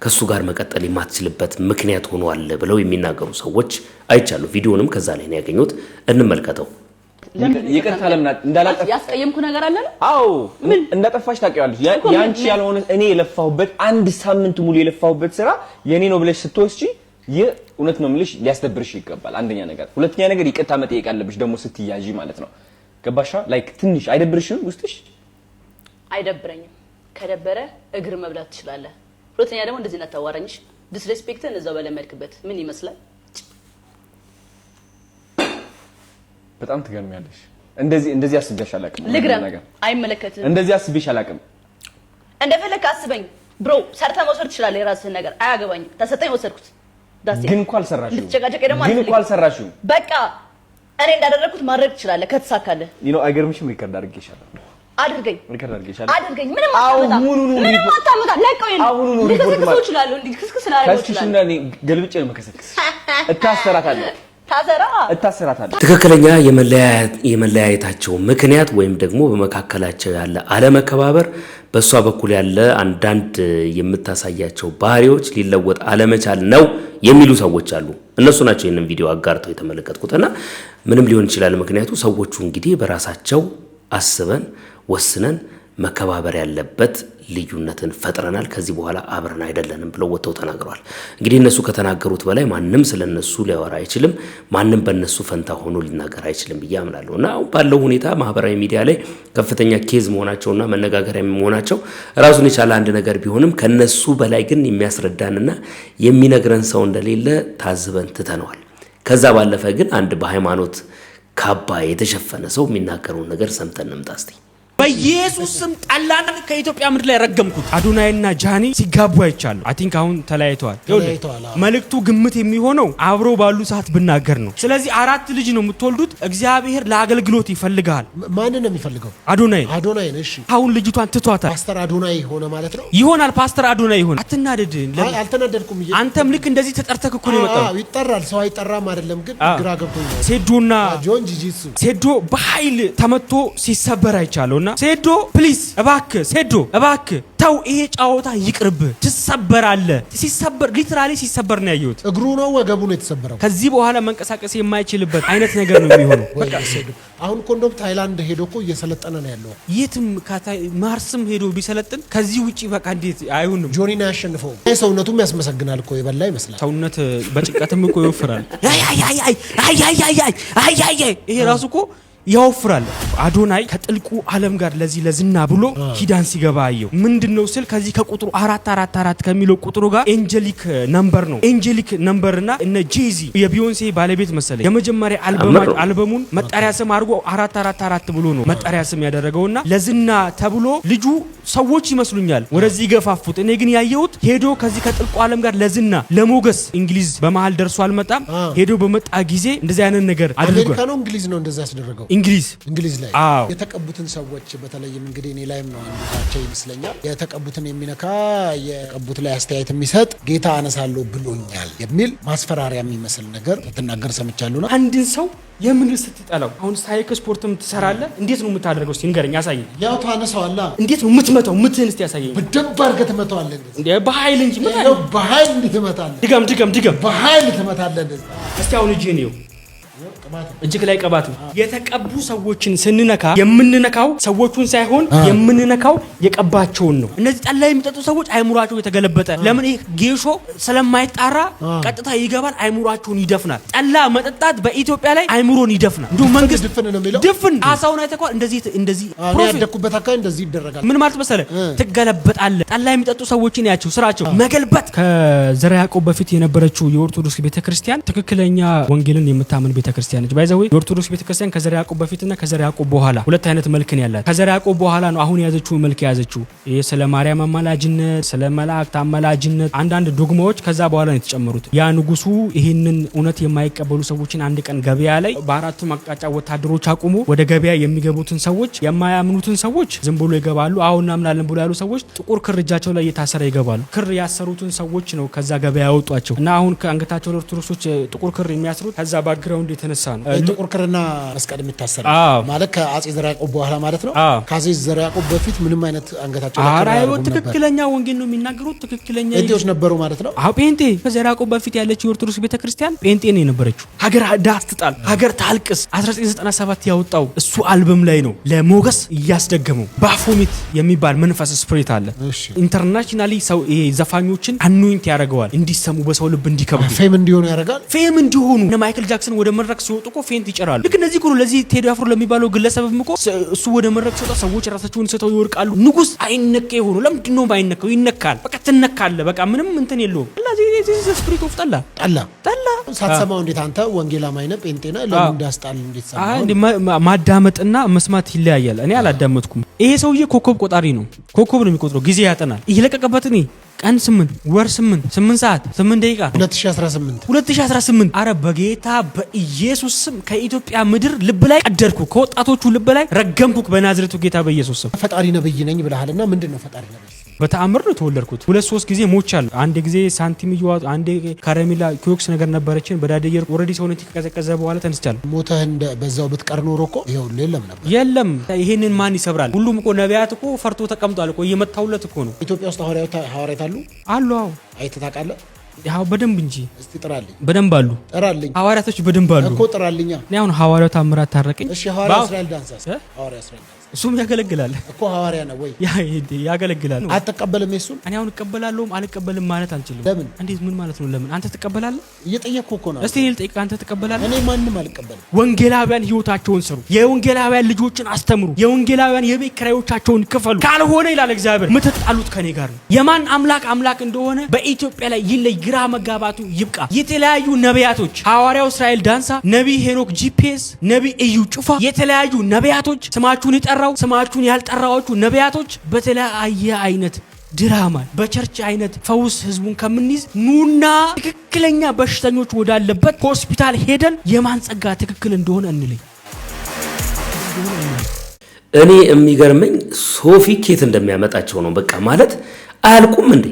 ከእሱ ጋር መቀጠል የማትችልበት ምክንያት ሆኗል ብለው የሚናገሩ ሰዎች አይቻለሁ። ቪዲዮንም ከዛ ላይ ነው ያገኙት። እንመልከተው። ይቅርታ ለምን እንዳላጠፋ ያስቀየምኩ ነገር አለ ነው? አዎ፣ እንዳጠፋሽ ታውቂዋለሽ። ያንቺ ያልሆነ፣ እኔ የለፋሁበት፣ አንድ ሳምንት ሙሉ የለፋሁበት ስራ የኔ ነው ብለሽ ስትወስጂ ይህ እውነት ነው የምልሽ ሊያስደብርሽ ይገባል። አንደኛ ነገር፣ ሁለተኛ ነገር ይቅርታ መጠየቅ አለብሽ ደግሞ ስትያዢ ማለት ነው። ገባሻ? Like ትንሽ አይደብርሽም ውስጥሽ? አይደብረኝም። ከደበረ እግር መብላት ትችላለህ። ሁለተኛ ደግሞ እንደዚህ እንዳታዋራኝ። Disrespect ን እዛው በለመድክበት። ምን ይመስላል? በጣም ትገርሚያለሽ። እንደዚህ አስቤሽ አላውቅም። ልግረም፣ አይመለከትም። እንደዚህ አስቤሽ አላውቅም። እንደፈለክ አስበኝ bro። ሰርተህ መውሰድ ትችላለህ የራስህን ነገር። አያገባኝም። ተሰጠኝ፣ ወሰድኩት። ግን እኮ አልሰራሽም። እንድትጨቃጨቀኝ ደግሞ ግን እኮ አልሰራሽም። በቃ እኔ እንዳደረግኩት ማድረግ ትችላለህ ከተሳካልህ። አይገርምሽም? Record አድርጌሻለሁ። አድርገኝ፣ Record አድርጌሻለሁ። አድርገኝ። ምንም አታመጣም። ምንም አታመጣም። ለቀው ይሄን ልከሰክሰው እችላለሁ። እንዲህ ክስክስ ላደርገው እችላለሁ። እኔ ገልብጬ ነው የምከሰክስ። እታሰራታለሁ። ታሰራ። እታሰራታለሁ። ትክክለኛ የመለያየታቸው ምክንያት ወይም ደግሞ በመካከላቸው ያለ አለመከባበር፣ በእሷ በኩል ያለ አንዳንድ የምታሳያቸው ባህሪዎች ሊለወጥ አለመቻል ነው የሚሉ ሰዎች አሉ። እነሱ ናቸው ይህንን ቪዲዮ አጋርተው የተመለከትኩት እና ምንም ሊሆን ይችላል ምክንያቱ። ሰዎቹ እንግዲህ በራሳቸው አስበን ወስነን መከባበር ያለበት ልዩነትን ፈጥረናል፣ ከዚህ በኋላ አብረን አይደለንም ብለው ወጥተው ተናግረዋል። እንግዲህ እነሱ ከተናገሩት በላይ ማንም ስለ እነሱ ሊያወራ አይችልም። ማንም በእነሱ ፈንታ ሆኖ ሊናገር አይችልም ብዬ አምናለሁ። እና አሁን ባለው ሁኔታ ማህበራዊ ሚዲያ ላይ ከፍተኛ case መሆናቸውና መነጋገሪያ መሆናቸው ራሱን የቻለ አንድ ነገር ቢሆንም ከነሱ በላይ ግን የሚያስረዳንና የሚነግረን ሰው እንደሌለ ታዝበን ትተነዋል። ከዛ ባለፈ ግን አንድ በሃይማኖት ካባ የተሸፈነ ሰው የሚናገረውን ነገር ሰምተን እንምጣ እስቲ። በኢየሱስ ስም ጠላን ከኢትዮጵያ ምድር ላይ ረገምኩት። አዶናይና ጃኒ ሲጋቡ አይቻለሁ። I think አሁን ተለያይተዋል። መልእክቱ ግምት የሚሆነው አብሮ ባሉ ሰዓት ብናገር ነው። ስለዚህ አራት ልጅ ነው የምትወልዱት። እግዚአብሔር ለአገልግሎት ይፈልጋል። ማንን ነው የሚፈልገው? አዶናይ። አዶናይን። እሺ። አሁን ልጅቷን ትቷታል። ፓስተር አዶናይ ሆነ ማለት ነው። ይሆናል። ፓስተር አዶናይ ይሆናል። አትናደድ። አልተናደድኩም። አንተም ልክ እንደዚህ ተጠርተህ እኮ ነው የመጣው። ይጠራል። ሰው አይጠራም አይደለም፣ ግን ግራ ገብቶኛል። ሴዶና ጆን ጂጂትሱ ሴዶ በኃይል ተመቶ ሲሰበር አይቻለሁ። እና ሴዶ please እባክ፣ ሴዶ እባክ ተው፣ ይሄ ጨዋታ ይቅርብ፣ ትሰበራለህ። ሲሰበር፣ literally ሲሰበር ነው ያየሁት። እግሩ ነው ወገቡ ነው የተሰበረው። ከዚህ በኋላ መንቀሳቀስ የማይችልበት አይነት ነገር ነው የሚሆነው። አሁን እኮ እንደውም ታይላንድ ሄዶ እኮ እየሰለጠነ ነው ያለው። የትም ማርስም ሄዶ ቢሰለጥን ከዚህ ውጪ በቃ እንዴት አይሆንም። ጆኒን አያሸንፈውም። ሰውነቱም ያስመሰግናል እኮ፣ የበላ ይመስላል። ሰውነት በጭንቀትም እኮ ይወፍራል። ይሄ ራሱ እኮ ያወፍራል። አዶናይ ከጥልቁ ዓለም ጋር ለዚህ ለዝና ብሎ ኪዳን ሲገባ አየው። ምንድን ነው ስል ከዚህ ከቁጥሩ 444 ከሚለው ቁጥሩ ጋር angelic number ነው። Angelic number እና እነ ጄዚ፣ የቢዮንሴ ባለቤት መሰለኝ፣ የመጀመሪያ አልበሙን መጠሪያ ስም አድርጎ 444 ብሎ ነው መጠሪያ ስም ያደረገውና ለዝና ተብሎ ልጁ ሰዎች ይመስሉኛል ወደዚህ ገፋፉት። እኔ ግን ያየሁት ሄዶ ከዚህ ከጥልቁ ዓለም ጋር ለዝና ለሞገስ እንግሊዝ በመሀል ደርሶ አልመጣም። ሄዶ በመጣ ጊዜ እንደዚህ አይነት ነገር አድርጓል። አሜሪካ ነው እንግሊዝ ነው እንደዛ ያስደረገው? እንግሊዝ። እንግሊዝ ላይ። አዎ። የተቀቡትን ሰዎች በተለይም እንግዲህ እኔ ላይም ነው አንዱ ዛቻ ይመስለኛል። የተቀቡትን የሚነካ፣ የቀቡት ላይ አስተያየት የሚሰጥ ጌታ አነሳለሁ ብሎኛል የሚል ማስፈራሪያ የሚመስል ነገር ስትናገር ሰምቻለሁ። አንድን ሰው የምን ስትጠላው አሁን ሳይክ ስፖርትም ትሰራለህ። እንዴት ነው የምታደርገው? እስቲ ንገረኝ፣ አሳየኝ። ያው ታነሳዋለህ። እንዴት ነው የምትመታው? ምትህን እስቲ ያሳየኝ። በደንብ አድርገህ ትመታዋለህ። እንደዚህ። እንዴ፣ በኃይል እንጂ ምን ያው በኃይል እንዲህ ትመታለህ። ድገም፣ ድገም፣ ድገም። በኃይል ትመታለህ እንደዚህ። እስቲ አሁን እጅህን ይኸው፣ እጅግ ላይ ቅባት ነው። የተቀቡ ሰዎችን ስንነካ የምንነካው ሰዎቹን ሳይሆን የምንነካው የቀባቸውን ነው። እነዚህ ጠላ የሚጠጡ ሰዎች አይምሯቸው የተገለበጠ፣ ለምን ይህ ጌሾ ስለማይጣራ ቀጥታ ይገባል፣ አይምሯቸውን ይደፍናል። ጠላ መጠጣት በኢትዮጵያ ላይ አይምሮን ይደፍናል። እንዲሁም መንግስት ድፍን ነው የሚለው። ድፍን አሳውን አይተኸዋል? እንደዚህ እንደዚህ እኔ ያደግኩበት አካባቢ እንደዚህ ይደረጋል። ምን ማለት መሰለህ? ትገለበጣለህ። ጠላ የሚጠጡ ሰዎችን ያቸው ስራቸው መገልበጥ። ከዘርዓ ያዕቆብ በፊት የነበረችው የኦርቶዶክስ ቤተክርስቲያን ትክክለኛ ወንጌልን የምታምን ቤተክርስቲያን ነች። By the way የኦርቶዶክስ ቤተክርስቲያን ከዘርዓ ያዕቆብ በፊትና ከዘርዓ ያዕቆብ በኋላ ሁለት አይነት መልክን ያላት። ከዘርዓ ያዕቆብ በኋላ ነው አሁን የያዘችው መልክ የያዘችው። ይህ ስለ ማርያም አማላጅነት፣ ስለ መላእክት አማላጅነት አንዳንድ ዶግማዎች ከዛ በኋላ ነው የተጨመሩት። ያ ንጉሱ ይህንን እውነት የማይቀበሉ ሰዎችን አንድ ቀን ገበያ ላይ በአራቱም አቅጣጫ ወታደሮች አቁሞ ወደ ገበያ የሚገቡትን ሰዎች፣ የማያምኑትን ሰዎች ዝም ብሎ ይገባሉ። አሁን እናምናለን ብሎ ያሉ ሰዎች ጥቁር ክር እጃቸው ላይ እየታሰረ ይገባሉ። ክር ያሰሩትን ሰዎች ነው ከዛ ገበያ ያወጧቸው እና አሁን ከአንገታቸው ኦርቶዶክሶች ጥቁር ክር የሚያስሩት ከዛ background የተነሳ ነው። ጥቁር ክርና መስቀል የሚታሰር አዎ። ማለት ከአጼ ዘርዓ ያዕቆብ በኋላ ማለት ነው። አዎ። ከአጼ ዘርዓ ያዕቆብ በፊት ምንም አይነት አንገታቸው ላይ ክር ኧረ አያደርጉም ነበር። ትክክለኛ ወንጌል ነው የሚናገሩት። ትክክለኛ ጴንጤዎች ነበሩ ማለት ነው። አዎ፣ ጴንጤ። ከዘርዓ ያዕቆብ በፊት ያለችው የኦርቶዶክስ ቤተክርስቲያን ጴንጤ ነው የነበረችው። ሀገር ዳስ ትጣል፣ ሀገር ታልቅስ። 1997 ያወጣው እሱ አልበም ላይ ነው ለሞገስ እያስደገመው። ባፎሚት የሚባል መንፈስ spirit አለ። Internationally ሰው ይሄ ዘፋኞችን anoint ያደርገዋል፣ እንዲሰሙ፣ በሰው ልብ እንዲከብዱ። Fame እንዲሆኑ ያደርጋል። Fame እንዲሆኑ። እነ ማይክል ጃክሰን ወደ መድረክ ሲወጡ እኮ faint ይጭራሉ። ልክ እነዚህ እኮ ነው። ለዚህ ቴዲ አፍሮ ለሚባለው ግለሰብም እኮ እሱ ወደ መድረክ ሲወጣ ሰዎች ራሳቸውን ስተው ይወድቃሉ። ንጉስ አይነኬ የሆኑ ለምንድን ነው የማይነካው? ይነካል። በቃ ትነካለህ። በቃ ምንም እንትን የለውም። Spirit of ጠላ። ጠላ። ጠላ። ሳትሰማው እንዴት አንተ ወንጌል አማኝ ነህ፣ ጴንጤ ነህ፣ ለምን እንዳስጣል እንዴት ሰማኸው? እንዴ፣ ማዳመጥና መስማት ይለያያል። እኔ አላዳመጥኩም። ይሄ ሰውዬ ኮከብ ቆጣሪ ነው። ኮከብ ነው የሚቆጥረው፣ ጊዜ ያጠናል። እየለቀቀበት እኔ ቀን 8 ወር 8 8 ሰዓት 8 ደቂቃ 2018። 2018። አረ በጌታ በኢየሱስ ስም ከኢትዮጵያ ምድር ልብ ላይ ቀደድኩ፣ ከወጣቶቹ ልብ ላይ ረገምኩ በናዝሬቱ ጌታ በኢየሱስ ስም። ፈጣሪ ነብይ ነኝ ብለሃልና ምንድን ነው ፈጣሪ ነብይ? በተአምር ነው የተወለድኩት። ሁለት ሶስት ጊዜ ሞቻለሁ። አንድ ጊዜ ሳንቲም እየዋጡ፣ አንዴ ከረሜላ ኪዮክስ ነገር ነበረችን በዳዴ already ሰውነቴ ከቀዘቀዘ በኋላ ተነስቻለሁ። ሞተህ እንደ በዛው ብትቀር ኖሮ እኮ ይኸው የለም ነበር። የለም። ይሄንን ማን ይሰብራል? ሁሉም እኮ ነቢያት እኮ ፈርቶ ተቀምጧል እኮ፣ እየመታውለት እኮ ነው። ኢትዮጵያ ውስጥ ሐዋርያት አሉ? አሉ፣ አዎ። አይተህ ታውቃለህ? ያው በደንብ እንጂ። እስቲ ጥራልኝ። በደንብ አሉ። ጥራልኝ። ሐዋርያቶች በደንብ አሉ። እኮ ጥራልኛ። እኔ አሁን ሐዋርያው ታምራት ታረቀኝ። እሺ፣ ሐዋርያው እስራኤል ዳንሳስ? ሐዋርያው እስራኤል ዳንሳ እሱም ያገለግላል። እኮ ሐዋርያ ነው ወይ? ያገለግላል። አትቀበልም የሱን? እኔ አሁን እቀበላለሁም አልቀበልም ማለት አልችልም። ለምን? እንዴት? ምን ማለት ነው? ለምን? አንተ ትቀበላለህ? እየጠየቅኩህ እኮ ነው። እስቲ እኔ ልጠይቅህ፣ አንተ ትቀበላለህ? እኔ ማንም አልቀበልም። ወንጌላውያን ህይወታቸውን ስሩ። የወንጌላውያን ልጆችን አስተምሩ። የወንጌላውያን የቤት ኪራዮቻቸውን ክፈሉ። ካልሆነ ይላል እግዚአብሔር የምትጣሉት ከኔ ጋር ነው። የማን አምላክ አምላክ እንደሆነ በኢትዮጵያ ላይ ይለይ። ግራ መጋባቱ ይብቃ። የተለያዩ ነቢያቶች፣ ሐዋርያው እስራኤል ዳንሳ፣ ነቢይ ሄኖክ ጂፒኤስ፣ ነቢይ እዩ ጩፋ፣ የተለያዩ ነቢያቶች፣ ስማችሁን የጠራው ስማችሁን ያልጠራዋችሁ ነቢያቶች፣ በተለያየ አይነት ድራማ በ church አይነት ፈውስ ህዝቡን ከምንይዝ ኑና ትክክለኛ በሽተኞች ወዳለበት ሆስፒታል ሄደን የማን ጸጋ ትክክል እንደሆነ እንለይ። እኔ የሚገርመኝ ሶፊ ኬት እንደሚያመጣቸው ነው። በቃ ማለት አያልቁም እንዴ?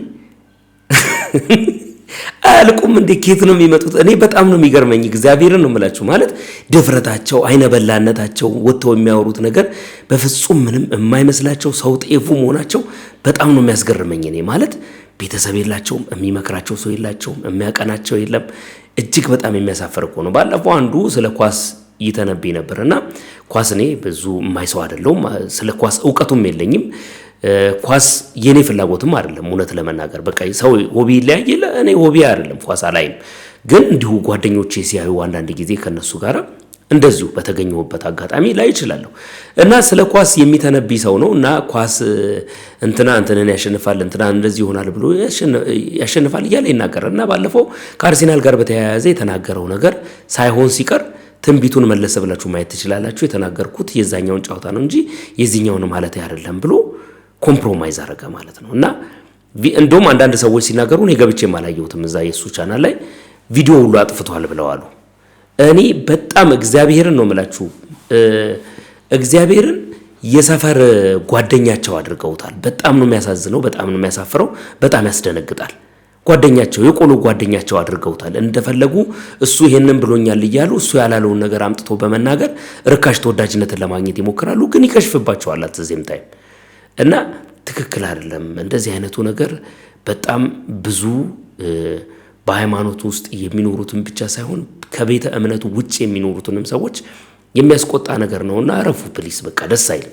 አያልቁም እንዴ? ኬት ነው የሚመጡት? እኔ በጣም ነው የሚገርመኝ። እግዚአብሔርን ነው የምላችሁ። ማለት ድፍረታቸው፣ አይነበላነታቸው፣ ወጥተው የሚያወሩት ነገር በፍጹም ምንም የማይመስላቸው ሰው ጤፉ መሆናቸው በጣም ነው የሚያስገርመኝ። እኔ ማለት ቤተሰብ የላቸውም፣ የሚመክራቸው ሰው የላቸውም፣ የሚያቀናቸው የለም። እጅግ በጣም የሚያሳፍር እኮ ነው። ባለፈው አንዱ ስለ ኳስ ይተነብይ ነበር እና ኳስ እኔ ብዙ የማይ ሰው አይደለሁም። ስለ ኳስ እውቀቱም የለኝም። ኳስ የኔ ፍላጎትም አይደለም። እውነት ለመናገር በቃ ሰው hobby ይለያይ የለ፣ እኔ hobby አይደለም፣ ኳስ አላይም። ግን እንዲሁ ጓደኞቼ ሲያዩ አንዳንድ ጊዜ ከነሱ ጋር እንደዚሁ በተገኘሁበት አጋጣሚ ላይ እችላለሁ እና ስለ ኳስ የሚተነብይ ሰው ነው እና ኳስ እንትና እንትንን ያሸንፋል፣ እንትና እንደዚህ ይሆናል ብሎ ያሸንፋል እያለ ይናገራል። እና ባለፈው ከአርሴናል ጋር በተያያዘ የተናገረው ነገር ሳይሆን ሲቀር ትንቢቱን መለስ ብላችሁ ማየት ትችላላችሁ። የተናገርኩት የዛኛውን ጨዋታ ነው እንጂ የዚህኛውን ማለት አይደለም ብሎ compromise አደረገ ማለት ነው። እና እንደውም አንዳንድ ሰዎች ሲናገሩ እኔ ገብቼም አላየሁትም፣ እዛ የእሱ ቻናል ላይ ቪዲዮ ሁሉ አጥፍቷል ብለዋሉ። እኔ በጣም እግዚአብሔርን ነው የምላችሁ፣ እግዚአብሔርን የሰፈር ጓደኛቸው አድርገውታል። በጣም ነው የሚያሳዝነው፣ በጣም ነው የሚያሳፍረው፣ በጣም ያስደነግጣል። ጓደኛቸው፣ የቆሎ ጓደኛቸው አድርገውታል። እንደፈለጉ እሱ ይሄንን ብሎኛል እያሉ እሱ ያላለውን ነገር አምጥቶ በመናገር ርካሽ ተወዳጅነትን ለማግኘት ይሞክራሉ፣ ግን ይከሽፍባቸዋል at the same time። እና ትክክል አይደለም። እንደዚህ አይነቱ ነገር በጣም ብዙ በሃይማኖት ውስጥ የሚኖሩትን ብቻ ሳይሆን ከቤተ እምነቱ ውጭ የሚኖሩትንም ሰዎች የሚያስቆጣ ነገር ነውና እረፉ please። በቃ ደስ አይልም፣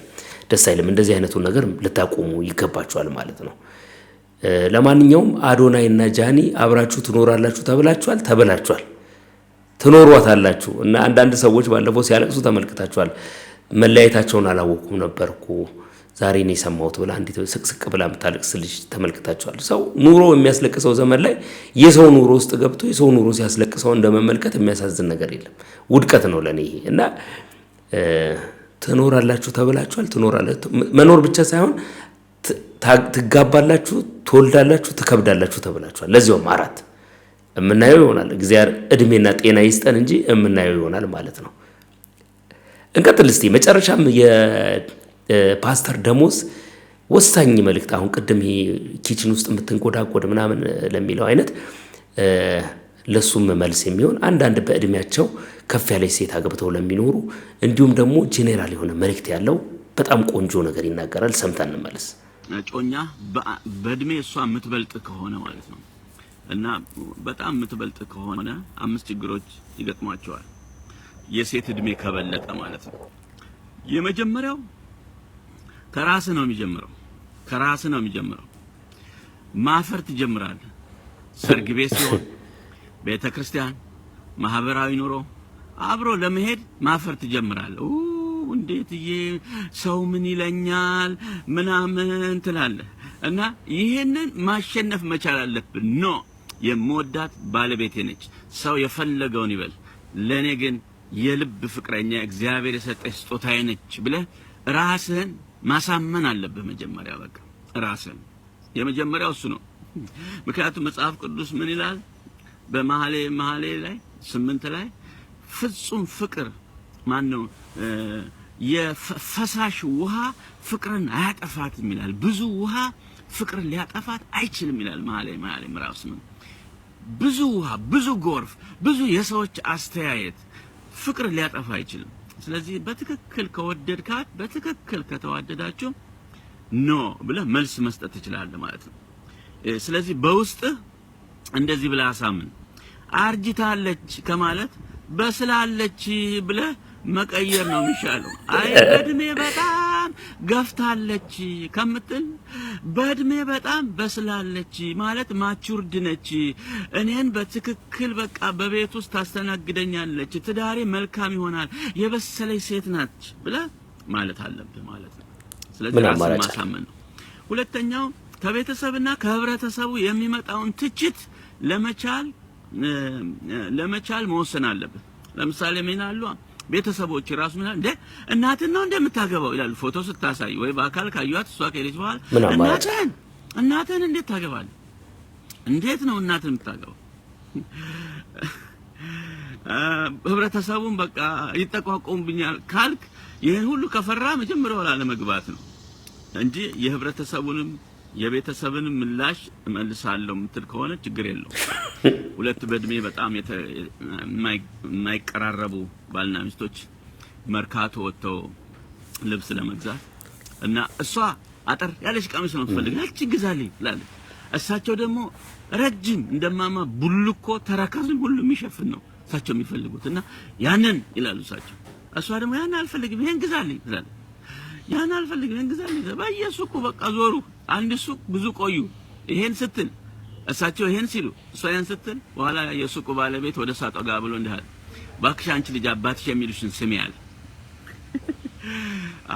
ደስ አይልም። እንደዚህ አይነቱን ነገር ልታቆሙ ይገባችኋል ማለት ነው። ለማንኛውም አዶናይ እና ጃኒ አብራችሁ ትኖራላችሁ ተብላችኋል፣ ተብላችኋል፣ ትኖሯታላችሁ። እና አንዳንድ ሰዎች ባለፈው ሲያለቅሱ ተመልክታችኋል። መለያየታቸውን አላወኩም ነበር እኮ፣ ዛሬ ነው የሰማሁት ብላ አንዲት ስቅስቅ ብላ የምታለቅስ ልጅ ተመልክታችኋል። ሰው ኑሮ የሚያስለቅሰው ዘመን ላይ የሰው ኑሮ ውስጥ ገብቶ የሰው ኑሮ ሲያስለቅሰው እንደመመልከት የሚያሳዝን ነገር የለም። ውድቀት ነው ለእኔ ይሄ። እና ትኖራላችሁ ተብላችኋል። ትኖራላችሁ፣ መኖር ብቻ ሳይሆን ትጋባላችሁ፣ ትወልዳላችሁ፣ ትከብዳላችሁ ተብላችኋል። ለዚያውም አራት የምናየው ይሆናል። እግዚአብሔር እድሜና ጤና ይስጠን እንጂ የምናየው ይሆናል ማለት ነው። እንቀጥል እስቲ። መጨረሻም የፓስተር ደሞዝ ወሳኝ መልእክት፣ አሁን ቅድም ይሄ kitchen ውስጥ የምትንጎዳጎድ ምናምን ለሚለው አይነት ለሱም መልስ የሚሆን፣ አንዳንድ በእድሜያቸው ከፍ ያለች ሴት አግብተው ለሚኖሩ፣ እንዲሁም ደግሞ ጄኔራል የሆነ መልእክት ያለው በጣም ቆንጆ ነገር ይናገራል። ሰምተን እንመለስ። እጮኛ በእድሜ እሷ የምትበልጥ ከሆነ ማለት ነው እና በጣም የምትበልጥ ከሆነ አምስት ችግሮች ይገጥሟቸዋል። የሴት እድሜ ከበለጠ ማለት ነው። የመጀመሪያው ከራስ ነው የሚጀምረው። ከራስ ነው የሚጀምረው። ማፈር ትጀምራለህ። ሰርግ ቤት ሲሆን፣ ቤተ ክርስቲያን፣ ማህበራዊ ኑሮ አብሮ ለመሄድ ማፈር ትጀምራለህ። እንዴትዬ ሰው ምን ይለኛል ምናምን ትላለህ። እና ይህንን ማሸነፍ መቻል አለብን። No፣ የምወዳት ባለቤቴ ነች። ሰው የፈለገውን ይበል፣ ለእኔ ግን የልብ ፍቅረኛ፣ እግዚአብሔር የሰጠች ስጦታዬ ነች ብለህ ራስህን ማሳመን አለብህ። መጀመሪያ በቃ ራስህን፣ የመጀመሪያው እሱ ነው። ምክንያቱም መጽሐፍ ቅዱስ ምን ይላል? በመኃልየ መኃልይ ላይ 8 ላይ ፍጹም ፍቅር ማን ነው፣ የፈሳሽ ውሃ ፍቅርን አያጠፋትም ይላል። ብዙ ውሃ ፍቅርን ሊያጠፋት አይችልም ይላል መኃልየ መኃልይ ምዕራፍ 8። ብዙ ውሃ፣ ብዙ ጎርፍ፣ ብዙ የሰዎች አስተያየት ፍቅርን ሊያጠፋ አይችልም። ስለዚህ በትክክል ከወደድካት፣ በትክክል ከተዋደዳችሁ no ብለህ መልስ መስጠት ትችላለህ ማለት ነው። ስለዚህ በውስጥህ እንደዚህ ብለህ አሳምን። አርጅታለች ከማለት በስላለች ብለህ መቀየር ነው የሚሻለው። አይ በእድሜ በጣም ገፍታለች ከምትል በእድሜ በጣም በስላለች ማለት matured ነች። እኔን በትክክል በቃ በቤት ውስጥ ታስተናግደኛለች፣ ትዳሬ መልካም ይሆናል፣ የበሰለች ሴት ናት ብለህ ማለት አለብህ ማለት ነው። ስለዚህ ምን ራስን አማራጭ አለ? ማሳመን ነው። ሁለተኛው ከቤተሰብና ከህብረተሰቡ የሚመጣውን ትችት ለመቻል መወሰን አለብህ። ለምሳሌ ምን ይላሉ? ቤተሰቦች ራሱ ምን ይላሉ? እንዴ እናትን ነው እንደምታገባው ይላሉ። ፎቶ ስታሳይ ወይ በአካል ካዩት እሷ ከሄደች በኋላ ምን አማራጭ? እናትህን እንዴት ታገባለህ? እንዴት ነው እናትህን የምታገባው? ህብረተሰቡን በቃ ይጠቋቆሙብኛል ካልክ፣ ይህን ሁሉ ከፈራ መጀመሪያው ላለመግባት ነው እንጂ የህብረተሰቡንም የቤተሰብንም ምላሽ እመልሳለሁ የምትል ከሆነ ችግር የለውም። ሁለት በእድሜ በጣም የማይቀራረቡ ባልና ሚስቶች መርካቶ ወጥተው ልብስ ለመግዛት እና እሷ አጠር ያለች ቀሚስ ነው የምትፈልግ፣ ያቺ ግዛልኝ ትላለች። እሳቸው ደግሞ ረጅም እንደማማ ቡልኮ ተረከዝን ሁሉ የሚሸፍን ነው እሳቸው የሚፈልጉት እና ያንን ይላሉ እሳቸው። እሷ ደግሞ ያን አልፈልግም ይሄን ግዛልኝ ትላለች። ያን አልፈልግም ይሄን ግዛልኝ። በየሱቁ በቃ ዞሩ። አንድ ሱቅ ብዙ ቆዩ። ይሄን ስትል እሳቸው ይሄን ሲሉ፣ እሷ ያን ስትል፣ በኋላ የሱቁ ባለቤት ወደ እሷ ጠጋ ብሎ እንዲህ አለ፣ እባክሽ አንቺ ልጅ አባትሽ የሚሉሽን ስሚ አለ።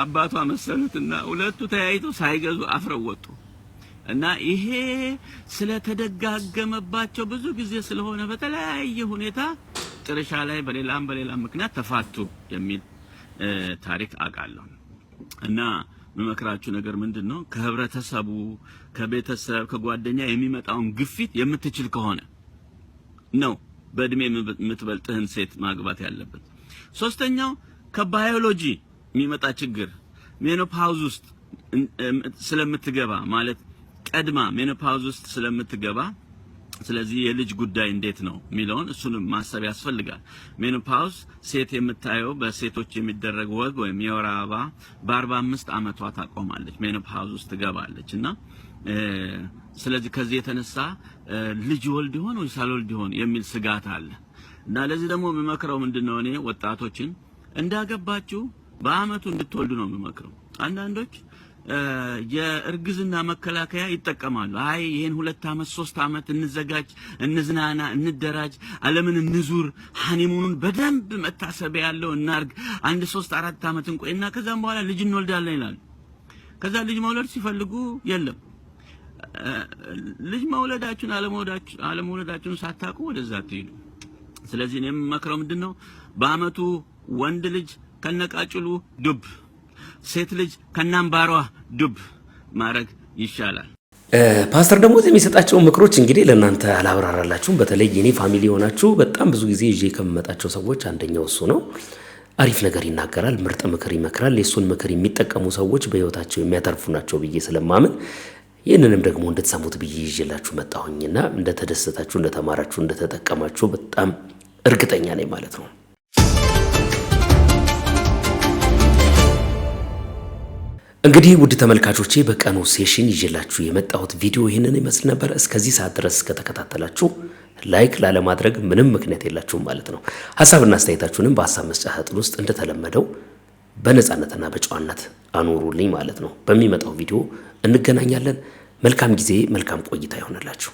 አባቷ መሰሉትና ሁለቱ ተያይተው ሳይገዙ አፍረው ወጡ። እና ይሄ ስለተደጋገመባቸው ብዙ ጊዜ ስለሆነ በተለያየ ሁኔታ ጥርሻ ላይ በሌላም በሌላም ምክንያት ተፋቱ የሚል ታሪክ አውቃለሁ። እና የምመክራችሁ ነገር ምንድን ነው? ከህብረተሰቡ፣ ከቤተሰብ፣ ከጓደኛ የሚመጣውን ግፊት የምትችል ከሆነ ነው በእድሜ የምትበልጥህን ሴት ማግባት ያለበት። ሶስተኛው ከባዮሎጂ የሚመጣ ችግር menopause ውስጥ ስለምትገባ፣ ማለት ቀድማ menopause ውስጥ ስለምትገባ፣ ስለዚህ የልጅ ጉዳይ እንዴት ነው የሚለውን እሱንም ማሰብ ያስፈልጋል። Menopause ሴት የምታየው በሴቶች የሚደረግ ወግ ወይም የወር አበባ በ45 ዓመቷ ታቆማለች። Menopause ውስጥ ትገባለች። እና ስለዚህ ከዚህ የተነሳ ልጅ ወልድ ይሆን ወይስ አልወልድ ይሆን የሚል ስጋት አለ። እና ለዚህ ደግሞ የምመክረው ምንድነው? እኔ ወጣቶችን እንዳገባችሁ በአመቱ እንድትወልዱ ነው የምመክረው። አንዳንዶች የእርግዝና መከላከያ ይጠቀማሉ። አይ ይሄን 2 አመት 3 አመት እንዘጋጅ፣ እንዝናና፣ እንደራጅ፣ ዓለምን እንዙር፣ honeymoon ኑን በደንብ መታሰቢያ ያለው እናርግ፣ አንድ 3 4 አመት እንቆይና ከዛም በኋላ ልጅ እንወልዳለን ይላሉ። ከዛ ልጅ መውለድ ሲፈልጉ የለም፣ ልጅ መውለዳችሁን አለመውለዳችሁን ሳታውቁ ወደዛ አትሂዱ። ስለዚህ እኔ የምመክረው ምንድን ነው? በአመቱ ወንድ ልጅ ከነቃጭሉ ዱብ፣ ሴት ልጅ ከናምባሯ ዱብ ማድረግ ይሻላል። ፓስተር ደሞዝ የሚሰጣቸው ምክሮች እንግዲህ ለእናንተ አላብራራላችሁም። በተለይ የኔ family የሆናችሁ በጣም ብዙ ጊዜ ይዤ ከምመጣቸው ሰዎች አንደኛው እሱ ነው። አሪፍ ነገር ይናገራል፣ ምርጥ ምክር ይመክራል። የእሱን ምክር የሚጠቀሙ ሰዎች በህይወታቸው የሚያተርፉ ናቸው ብዬ ስለማምን ይህንንም ደግሞ እንድትሰሙት ብዬ ይዤላችሁ መጣሁኝና እንደተደሰታችሁ፣ እንደተማራችሁ፣ እንደተጠቀማችሁ በጣም እርግጠኛ ነኝ ማለት ነው። እንግዲህ ውድ ተመልካቾቼ፣ በቀኑ session ይዤላችሁ የመጣሁት ቪዲዮ ይህንን ይመስል ነበር። እስከዚህ ሰዓት ድረስ ከተከታተላችሁ like ላለማድረግ ምንም ምክንያት የላችሁም ማለት ነው። ሀሳብና አስተያየታችሁንም በሀሳብ መስጫ ሳጥን ውስጥ እንደተለመደው በነፃነትና በጨዋነት አኖሩልኝ ማለት ነው። በሚመጣው ቪዲዮ እንገናኛለን። መልካም ጊዜ፣ መልካም ቆይታ ይሆንላችሁ።